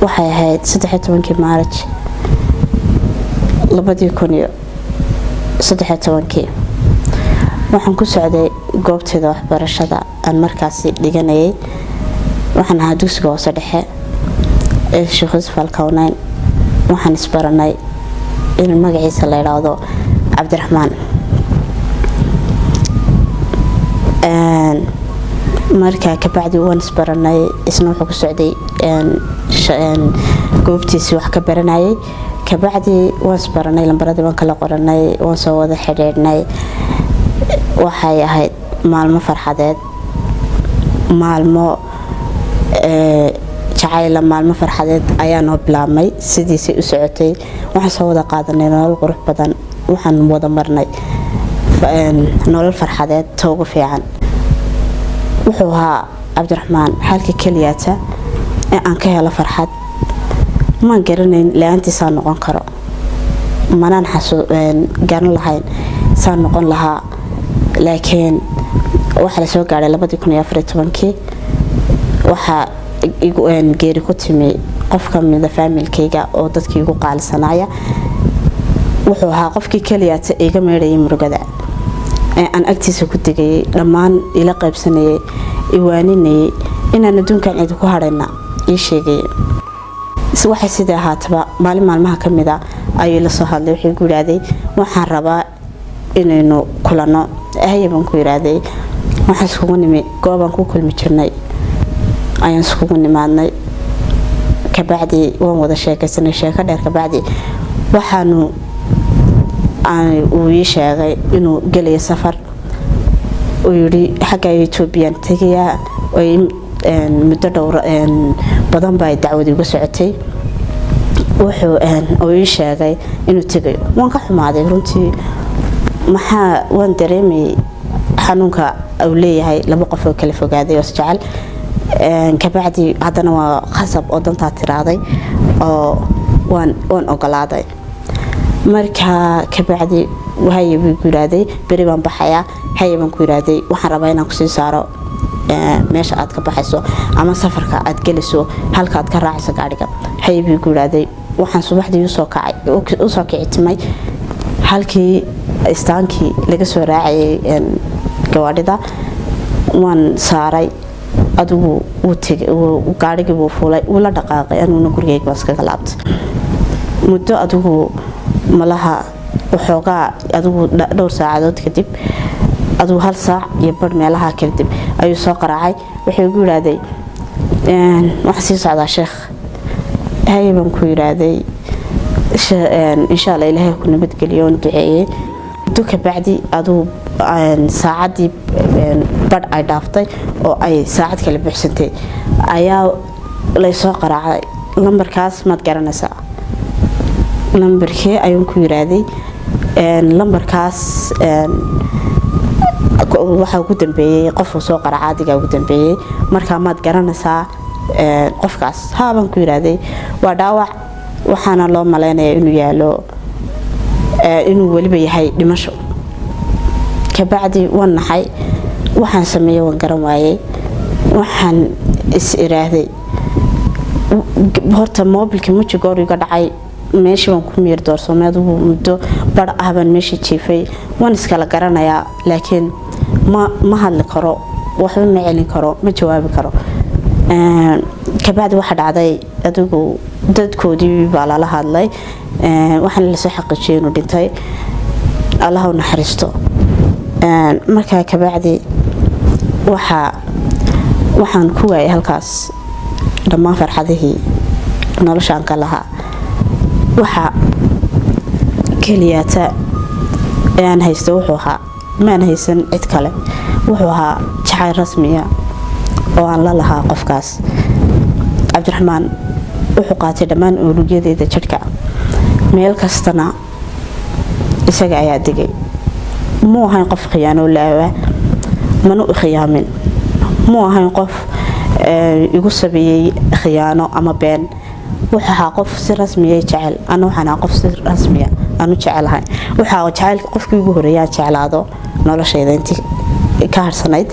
Waxay ahayd 13-kii Maaraj 2013-kii. Waxaan ku socday goobteeda waxbarashada aan markaasi dhiganayay. Waxaan ahaa dugsiga hoose dhexe ee Sheekh Yuusuf Alkowneyn. Waxaan isbaranay in magaciisa la idhaahdo Cabdiraxmaan. Markaa kabacdi waan isbaranay, isna wuxuu ku socday goobtiisii wax ka baranayay. Kabacdi waan isbaranay, lambaradii waan kala qoranay, waan soo wada xidhiidhnay. Waxay ahayd maalmo farxadeed, maalmo jacayla, maalmo farxadeed ayaa noo bilaabmay. Sidiisay u socotay, waxaan soo wada qaadanay nolol qurux badan. Waxaan wada marnay nolol farxadeed ta ugu fiican. Wuxuu ahaa Cabdiraxmaan xalka keliyaata ee aan ka helo farxad. Maan garanayn la-aantiisaa noqon karo, manaan garan lahayn saan noqon lahaa. Laakiin waxaa lasoo gaadhay 2014-kii. Waxaa geeri ku timi qof kamida faamilkayga oo dadkii igu qaalisanaya. Wuxuu ahaa qofkii keliyaata iga meedhayay murugada ee aan agtiisa ku degayay, dhammaan ila qaybsanayay, iwaaninayay, inaan adduunkan cidi ku hadhayna ii sheegayay. Waxay sidai ahaataba, maalin maalmaha ka mid a ayuu la soo hadlay. Wuxuu igu yidhaahday, "Waxaan rabaa inaynu kulanno." "Haya," baan ku yidhaahday. Waxaan iskugu nimi goobaan ku kulmi jirnay ayaan iskugu nimaadnay. Kabacdi waan wada sheekaysanay sheeko dheer. Kabacdi waxaanu uu ii sheegay inuu gelayo safar. Uu yidhi, "Xagga Ethoobiyan tegayaa." Muddo dhowr badan baa dacwadi uga socotay. Wuxuu uu ii sheegay inuu tegayo. Waan ka xumaaday runtii. Maxaa waan dareemayay xanuunka uu leeyahay laba qof oo kala fogaaday oo isjecel. Kabacdi haddana waa khasab oo dantaa tiraaday oo waan ogolaaday. Markaa kabacdi, "Haye," buu ku yiraahday, "beri baan baxayaa." "Haye," baan ku yiraahday. "Waxaan rabaa inaan kusii saaro meesha aad ka baxayso ama safarka aad gelayso, halka aad ka raacayso gaadhiga." "Haye," buu ku yiraahday. Waxaan subaxdii usoo kacay, usoo kicitimay halkii istaankii laga soo raacayay gawaadhida. Waan saaray. Adigu wuu tegay, gaadhigii buu fuulay, wuu la dhaqaaqay. Aniguna gurigeyga baan iskaga laabtay. Muddo adigu malaha waxoogaa, adigu dhowr saacadood kadib, adigu hal saac iyo bar meelaha kadib, ayuu soo qaraacay. Wuxuu igu yidhaahday, "Waxaan sii socdaa sheekh." "Haye," baan ku yidhaahday, "insha Allah, Ilaahay ku nabadgeliyo." Oon duceeyey. Muddo kabacdi, adigu saacaddii badh ay dhaaftay oo ay saacad kale buuxsantay, ayaa laysoo qaraacay. "Lambarkaas maad garanaysaa?" "Lambarkee?" ayuun ku yiraahday. "Lambarkaas waxaa ugu dambeeyey qofuu soo qaraaca adigaa ugu dambeeyey. Markaa maad garanaysaa qofkaas?" "Haa," baan ku yiraahday. "Waa dhaawac, waxaana loo maleynayaa inuu yaalo, inuu weliba yahay dhimasho." Kabacdi waan naxay. Waxaan sameeyey waan garan waayey. Waxaan is iraahday, horta moobilkii mujigoor iga dhacay. Meeshii baan ku miir doorsoomay. Adigu muddo bar ah baan meeshii jiifay. Waan iskala garanayaa, laakiin ma hadli karo, waxba ma celin karo, ma jawaabi karo. Kabacdi waxaa dhacday, adigu dadkoodii baa lala hadlay. Waxaana lasoo xaqiijiyay inuu dhintay, Allaha u naxariisto. Markaa kabacdi waxaan ku waayay halkaas dhammaan farxadihii noloshaan ka lahaa. Waxa keliyaata ee aan haysta wuxuu ahaa, maan haysan cid kale, wuxuu ahaa jacayl rasmiya oo aan la lahaa qofkaas. Cabdiraxmaan wuxuu qaatay dhammaan unugyadeyda jidhka, meel kastana isaga ayaa degay. Muu ahayn qof khiyaanoo laawa, mana u khiyaamin. Muu ahayn qof igu sameeyey khiyaano ama been. Wuxuu ahaa qof si rasmiya jecel, ana waxaan ahaa qof si rasmiya aanu jecelahay. Waxaa jacayl qofkii ugu horeeyaan jeclaado noloshayda intii ka harsanayd.